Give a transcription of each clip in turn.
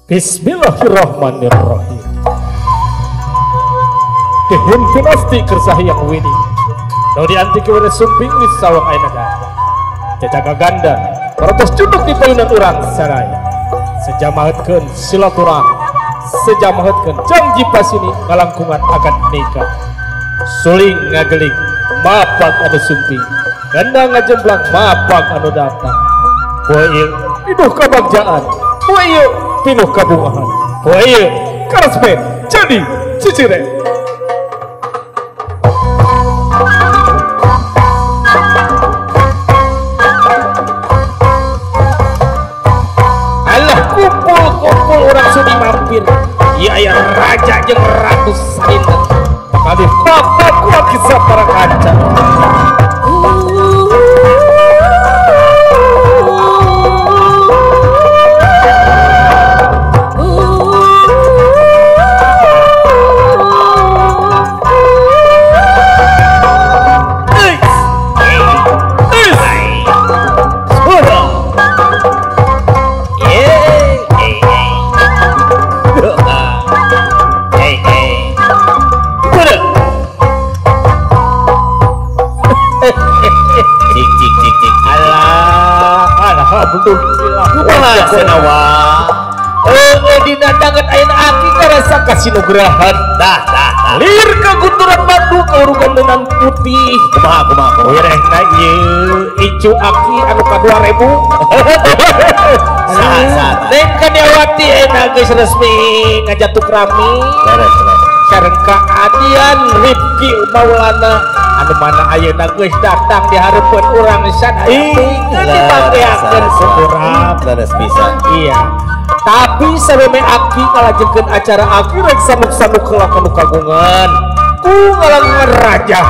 Bismillahirrahmanirrahim. Dihun pinasti kersahiyang wini. No dianti kiwene sumping wis sawang ayeuna. Jajaga ganda, parantos cunduk di payunan urang saraya. Sejamahetkeun silaturahmi, sejamahetkeun janji pasini ngalangkungan akad nikah. Suling ngageling, mapak anu sumping, ganda ngajemblang mapak anu datang. Poe ieu pinuh kabagjaan, poe ieu pinuh kabungahan, poe ieu karesmen jadi ciciren. Alah kumpul-kumpul orang sudi mampir, ieu aya raja jeung ratu sadinten. Bakal dibabat kuat kisah para kaca. Kasinugrahan dah dah lir kegunturan batu kaurugan dengan putih kumaha kumaha wirehna ieu icu aki anu ka 2000 saha saha Neng Kaniawati ayeuna geus resmi ngajatuk rami beres beres sareng kaadian Rifki Maulana anu mana ayeuna geus datang di hareupeun urang sadaya dipanggihakeun ku urang leres pisan. Iya. Tapi sebelum aki ngalajengkeun acara aki rek samuk-samuk heula ka nu kagungan ku ngalangkungan raja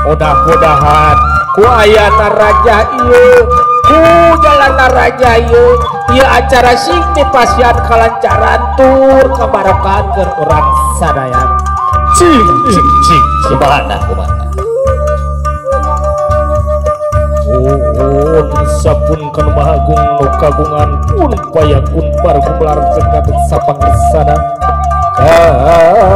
mudah-mudahan ku ayana raja ieu ku jalana raja ieu ieu acara sing dipasihan kalancaran tur kabarokahan keur urang sadaya. Cing cing cing kumaha kumaha. Nuhun sapun kanu Maha Agung nu kagungan pun payakun bargumelar cekadek sapangersana kawasana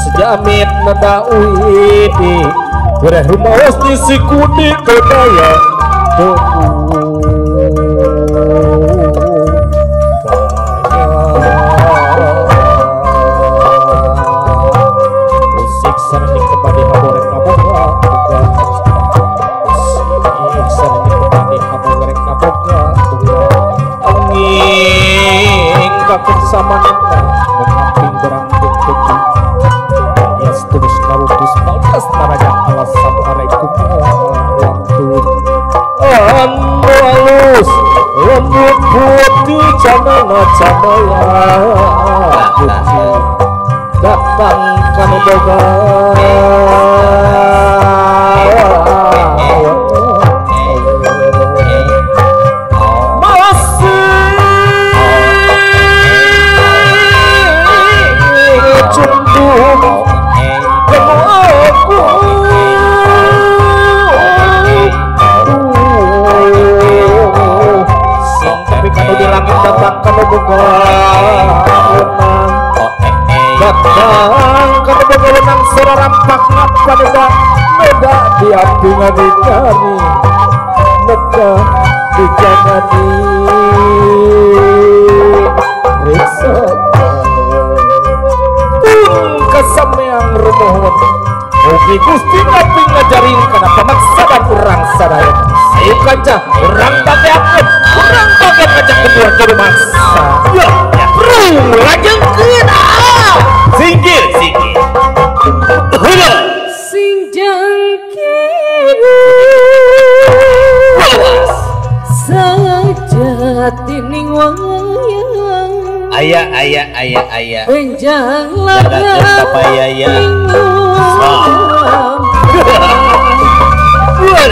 sejamit nada uidi wereh rumaos di sikudi teu daya teu sama nana mengamping berambut putih alias terus narutus balas naraja alasan arekum lantun anu halus lembut putih canana canaya putih datang kanu boga diampingan dicari nega dijanani riksa pun kesameang rumohon mugi Gusti ngaping ngajarin kana pamaksadan urang sadaya ayo kanca urang bageakeun urang bagean ngajak kedua juru maksa ya brung lajengkeun ah singkir singkir heula sing sajatining wayang aya aya aya aya benjang laga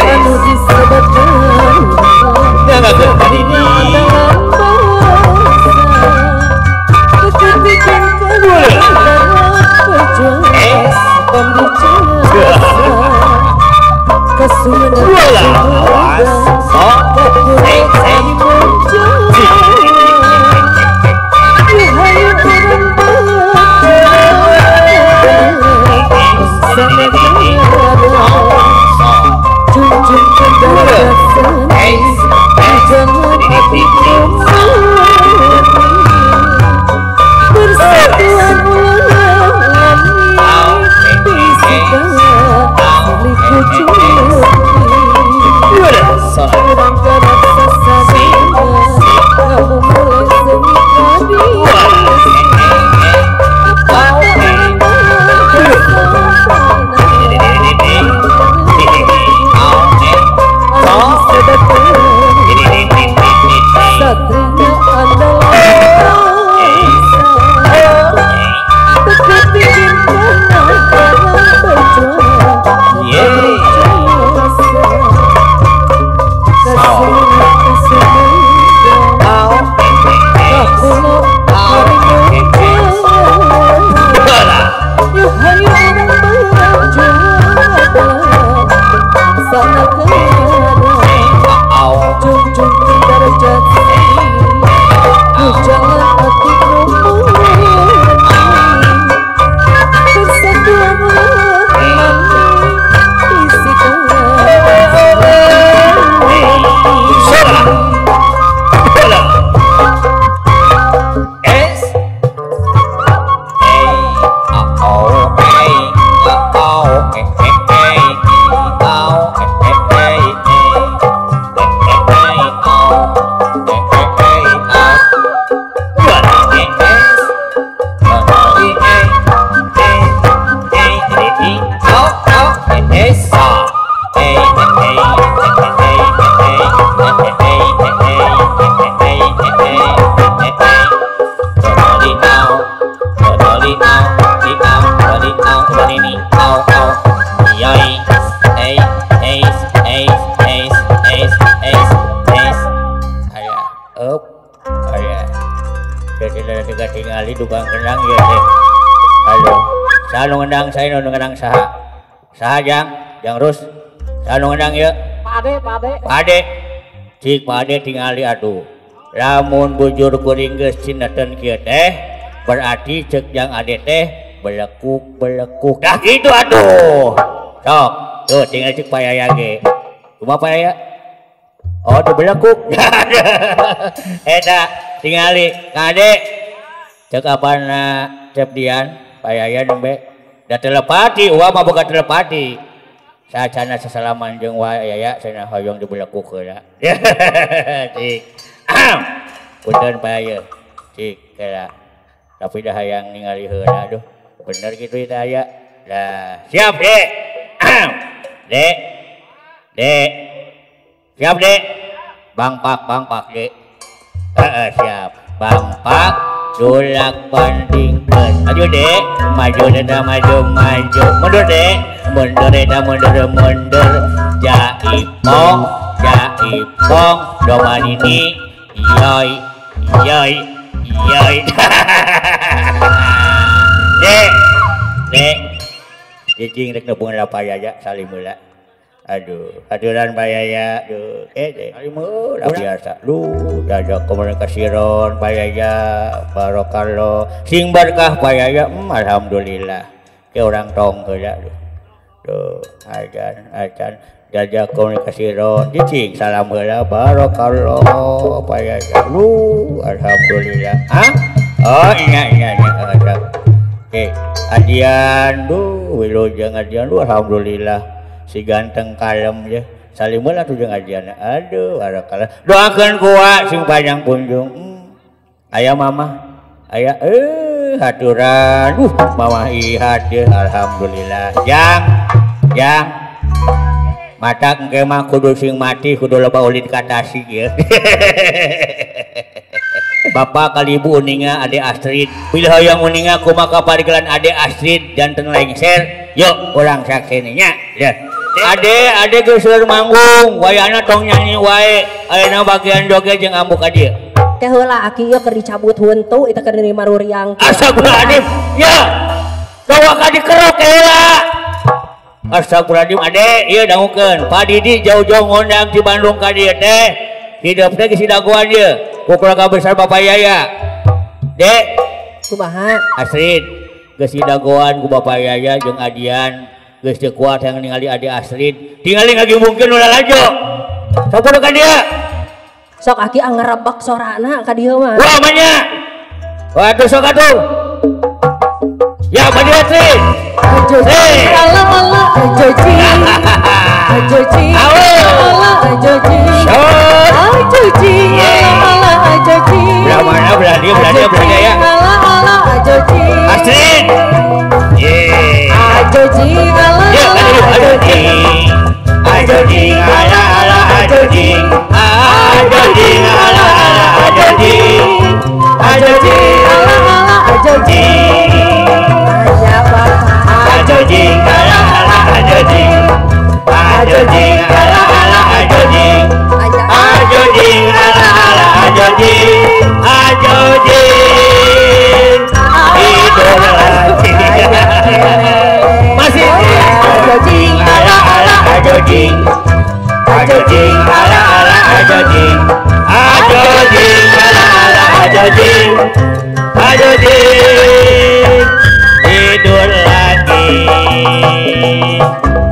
anu disebutkan awas. Tukang kendang ya teh. Halo. Saha nu ngendang saya nu ngendang saha? Saha jang? Jang Rus. Saha nu ngendang ieu? Pak Ade, Pak Ade. Pak Ade. Cik Pak Ade tingali atuh. Lamun bujur kuring geus cineuten kieu teh, berarti ceuk Jang Ade teh belekuk-belekuk. Dah kitu atuh. Sok, tuh tinggal cik Pak Yaya ge. Kumaha Pak Yaya? Oh, teu belekuk. Eta tingali Kang Ade. Cek apana cep Dian Pak Yaya nembe da telepati uwa mah boga telepati sacana sasalaman jeung wa Yaya cenah hoyong dibelekuk heula. Cik punten Pak Yaya cik heula tapi dah hayang ningali heula aduh bener kitu teh aya dah siap Dek. Dek Dek siap Dek Bang Pak Dek heeh siap Bang Pak tulak bandingkan maju Dek maju deda maju maju mundur Dek mundur deda mundur mundur jaipong jaipong domanini yoi yoi yoi. Dek Dek cicing rek nepungan Pak Yaya salim heula aduh aturan Pak Yaya duh dek salim heula biasa lu dadak komunikasiron Pak Yaya barokallah sing berkah Pak Yaya alhamdulillah ke orang tong heula duh duh ajan ajan jajak komunikasiron cicing salam heula barokallah Pak Yaya lu alhamdulillah. Hah? Oh iya iya iya oke adian duh wilujeng adian duh alhamdulillah si ganteng kalem ya salim heula tuh jeung adiana aduh barakallah doakeun ku wa sing panjang punjung. Aya mama aya haturan mama ihat ye alhamdulillah jang jang mata engke mah kudu sing mati kudu loba ulin ka Tasik ye. Bapak kali ibu uninga Ade Astrid pilih hoyong uninga kumaha parigelan Ade Astrid janten lengser yuk urang sakseni nya ya. Ade ade geus seueur manggung wayahna tong nyanyi wae ayeuna bagian joget jeung ambu ka dieu teh heula aki ieu keur dicabut huntu eta keur nerima ruriang. Astagfirullahaladzim ya bawa ka dikerok heula. Astagfirullahaladzim ade ieu dangukeun Pak Didi jauh-jauh ngondang di Bandung ka dieu teh hidup teh geus dagoan ieu ku keluarga besar Bapak Yaya. Dek kumaha Astrid geus dagoan ku Bapak Yaya jeung Adian Geus teu kuat yang ningali Ade Astrid. Tingali ngagimbungkeun ulah laju. Sok ka dieu. Sok aki angerebek sorana ka dieu mah. Wah manya. Waduh sok atuh. Ya maju Astrid. Ajo jing ala ala ajo jing. Ajo jing ala ajo jing. Ajo jing ala ajo jing. Belah mana belah dia belah dia belah dia ya. Ala ala ajo jing. Astrid. Ye. Ajo jing ala ajo jing. Ajo jing ala ala ajo jing. Ajo jing ala ala ajo jing. Ajo jing ala ala ajo jing. Aya bapak. Ajo jing ala ala ajo jing. Ajo jing ala ala ajo jing. Ajo jing ala ala ajo jing. Ajo jing. Tidur lagi. Masih. Ajo jing ala ala ajo jing. Ajo jing ala ala ajo jing. Ajo jing ala ala ajo jing. Ajo jing. Tidur lagi.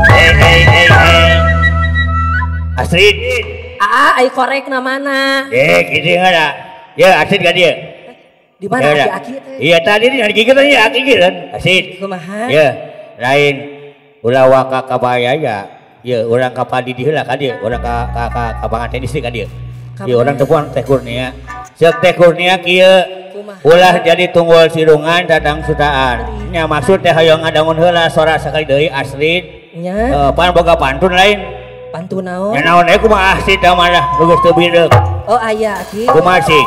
Hey hey hey hey. Astrid. Aa, ai korek na mana? Eh, gini ada. Ya, Astrid ka dieu. Di mana aki-aki teh? Iya, tadi di gigit tadi aki kan. Astrid. Kumaha? Ya, lain ulah waka kabaya ya. Ya, urang ka Padidi heula ka dieu, urang ka ka ka panganten istri ka dieu. Ieu urang tepuan Teh Kurnia. Ceuk Teh Kurnia kieu. Ulah jadi tunggul sirungan datang sutaan. Nya maksud teh hoyong ngadangun heula sora sakali deui Astrid. Nya. Pan boga pantun lain. Pantun naon? Nya naon we kumaha Astrid da malah nu geus teu bireuk. Oh aya aki. Kumaha sih?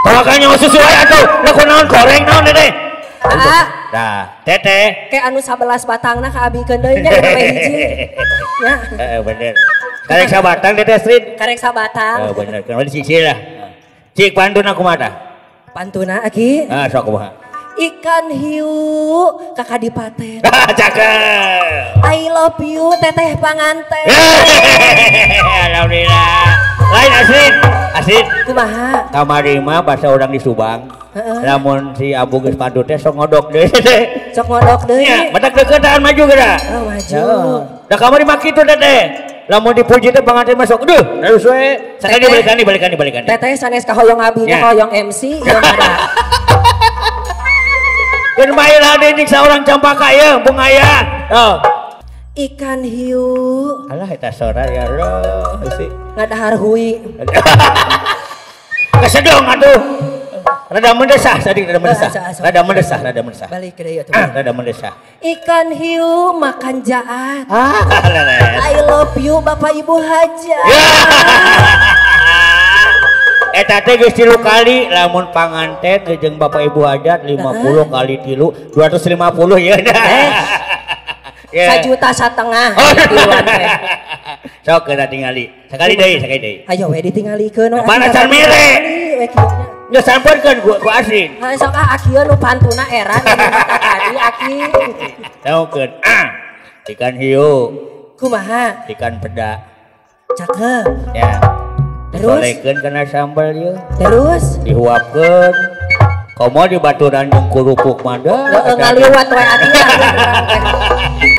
Tolakan nyawa susu wae atuh. Lah kunaon goreng naon teh? Ah. Nah, teteh. Kayak anu 11 batangna ka abikeun deui nya sampe hiji. Nya. Heeh bener. Karek sabatang teteh Astrid. Karek sabatang. Heeh bener. Kumaha dicicil lah. Cik pantun aku mah tah. Pantuna aki. Ah sok kumaha? Ikan hiu kakak dipaten. Cakep. I love you teteh panganten. Alhamdulillah. Lain Astrid. Astrid. Kumaha? Kamari mah bahasa orang di Subang. Lamun si Abu geus pantun teh sok ngodok deui. Sok ngodok deui. Nya, matak deuketan maju geura. Oh, maju. Da kamari mah kitu teteh. Lamun dipuji teh panganten masuk. Duh, terus we. Sakali balikan balikan balikan. Teteh sanes kahoyong abi kahoyong MC ieu mah. Keun bae lah deui saurang campaka ieu bung aya. Oh. Ikan hiu. Alah eta sora ya Allah. Eusi. Ngadahar hui. Kesedong atuh. Rada mendesah tadi rada mendesah. Rada mendesah, rada mendesah. Balik deui atuh. Rada mendesah. Ikan hiu makan jaat. Ah, I love you Bapak Ibu Hajat. Eta teh geus 3 kali lamun panganten jeung Bapak Ibu Hajat 50 kali 3 250 ya. 1,5 juta. Tiluan teh. Sok geura tingali. Sakali deui, sakali deui. Ayo we ditingalikeun we. Mana can mere? Nya sampeurkeun ku Astrid. Heuh sok ah aki nu pantuna era nu mata tadi aki. Taukeun. Ah. Ikan hiu. Kumaha? Ikan peda. Cakep. Ya. Terus disolekeun kana sambal ieu. Terus dihuapkeun. Komo di baturan jeung kurupuk mah da. Heeh ngaliwat we aki.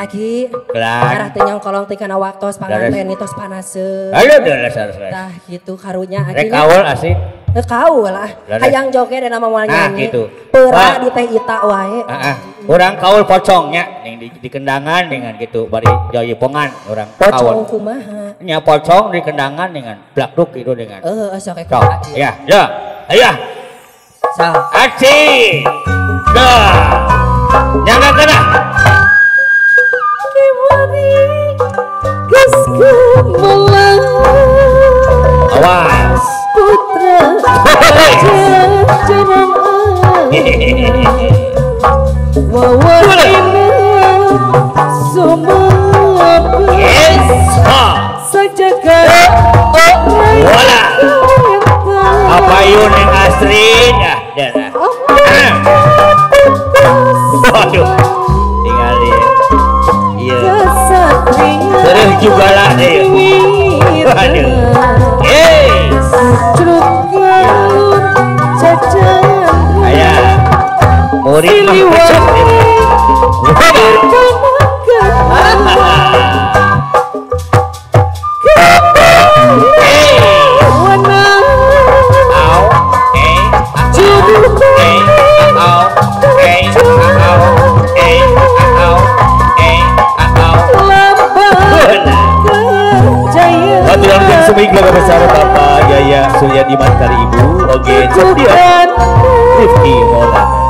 Aki. Kelar. Arah teh nyongkolong teh kana waktos panganten tos panaseun. Aduh dasar. Tah kitu karunya aki. Rek kaul asik. Rek kaul lah. Hayang joget da nama moal nyanyi. Nah gitu. Peura di teh ita wae. Heeh. Urang kaul pocongnya ning di kendangan dengan gitu bari joyipongan urang kaul. Pocong kumaha? Nya pocong di kendangan dengan blakduk gitu dengan. Heeh sok aki. Ya, ya. Ayo. Aksi. Dah. Jangan kena. Kiwari geus gemelang. Awas. Putra jajaran wawarina sumabes sajaga wala. Apa yun yang Astrid? Ah, dah. Waduh, tinggalin. Iya. Terus juga lah deh. Waduh. Hey. Ayah. Murid mah. Aturan jeung suming keluarga besar Bapak Yaya Suryadiman kali Ibu oge Septian Rifki Maulana.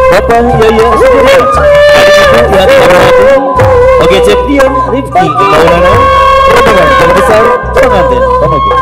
Bapak Yaya Sudirman, oke Septian Rifki Maulana, rombongan keluarga besar pengantin pamage.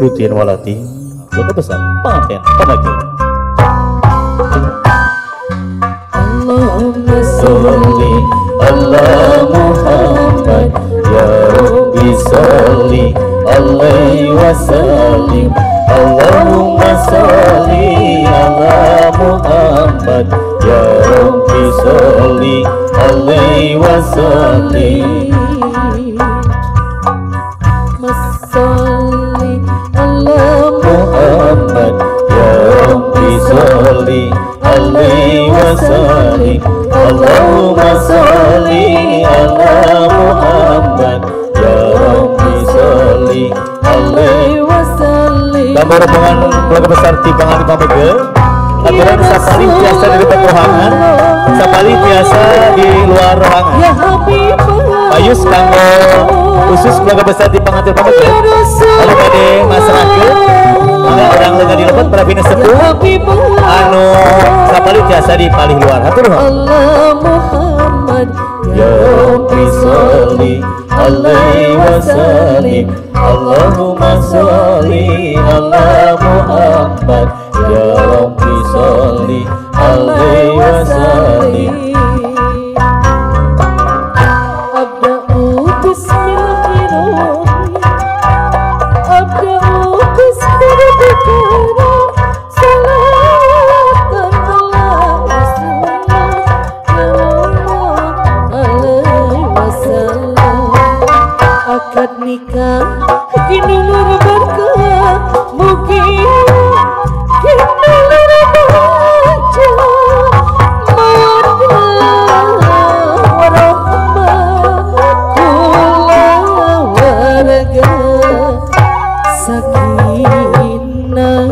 Rutin Walati, keluarga besar pengantin pamage. Allahumma sholli ala Muhammad ya Rabbi sholli alaihi wasallim. Allahumma sholli ala Muhammad ya Rabbi sholli alaihi wasallim. Muhammad ya Rabbi sholli alaihi wasallim. Allahumma sholli ala Muhammad ya Rabbi sholli alaihi wasallim. Gambar rombongan keluarga besar di pengantin pamege. Aturan sapali biasa di depan ruangan, sapali biasa di luar ruangan. Payus kanggo khusus keluarga besar di pengantin pamege. Lalu bade masyarakat mangga orang lega di lebet para bina sepuh anu sapali biasa di palih luar. Hatur nuhun. Allah Muhammad ya Rabbi sholli alaihi wasallim. Allahumma sholli ala Muhammad ya Rabbi sholli alaihi wasallim. Abda'u bismillahirrahmanirrahim. Abda'u bismillahirrahmanirrahim. Salatan ala Rasulullah sallallahu alaihi wasallam. Akad nikah kinulur berkah mugi kinulur baca mawaddah warahmah kulawarga sakinah.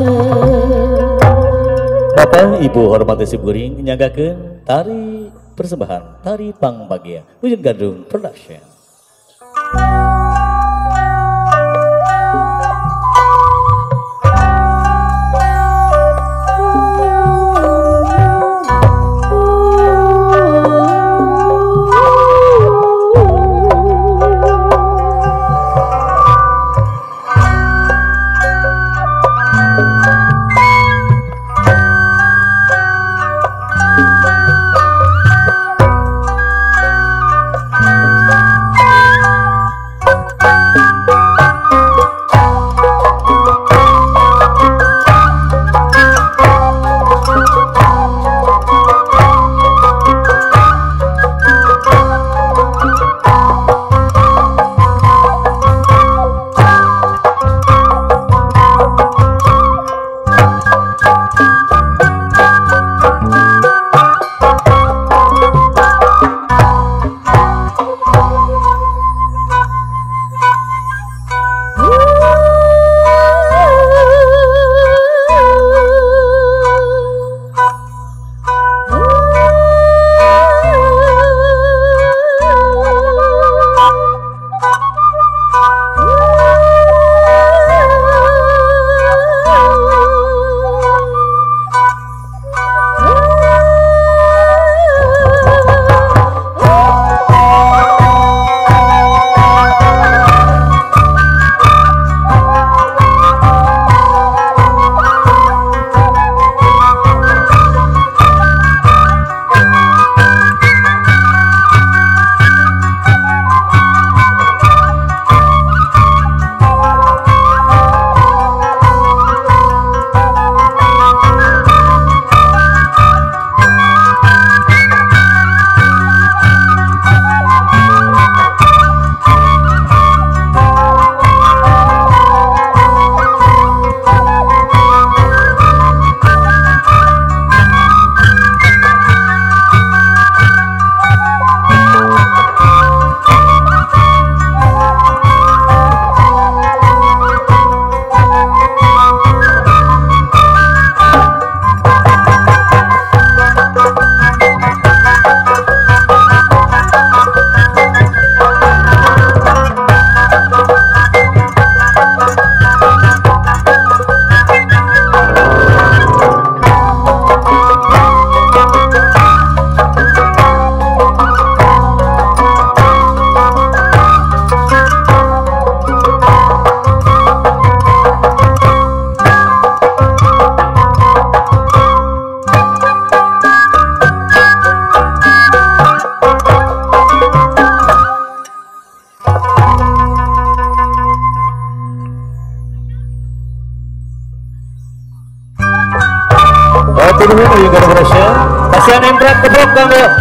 Bapak Ibu hormati simkuring nyanggakeun tari persembahan tari Pangbagia Uyun Gandrung Production.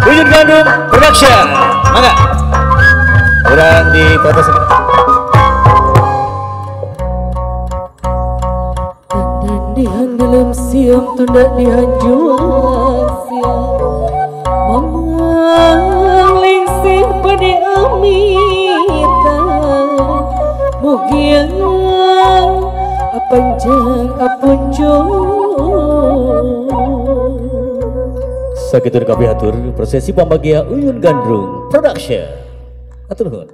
Uyun Gandrung Production. Mangga. Urang di foto segera. Tanda dihandelem siang tunda dihanjuang siang. Mamang lingsih pada amitan. Mugiang apanjang apunjung. Sakitu kabeh atur prosesi pambagia Uyun Gandrung Production. Atur nuhun.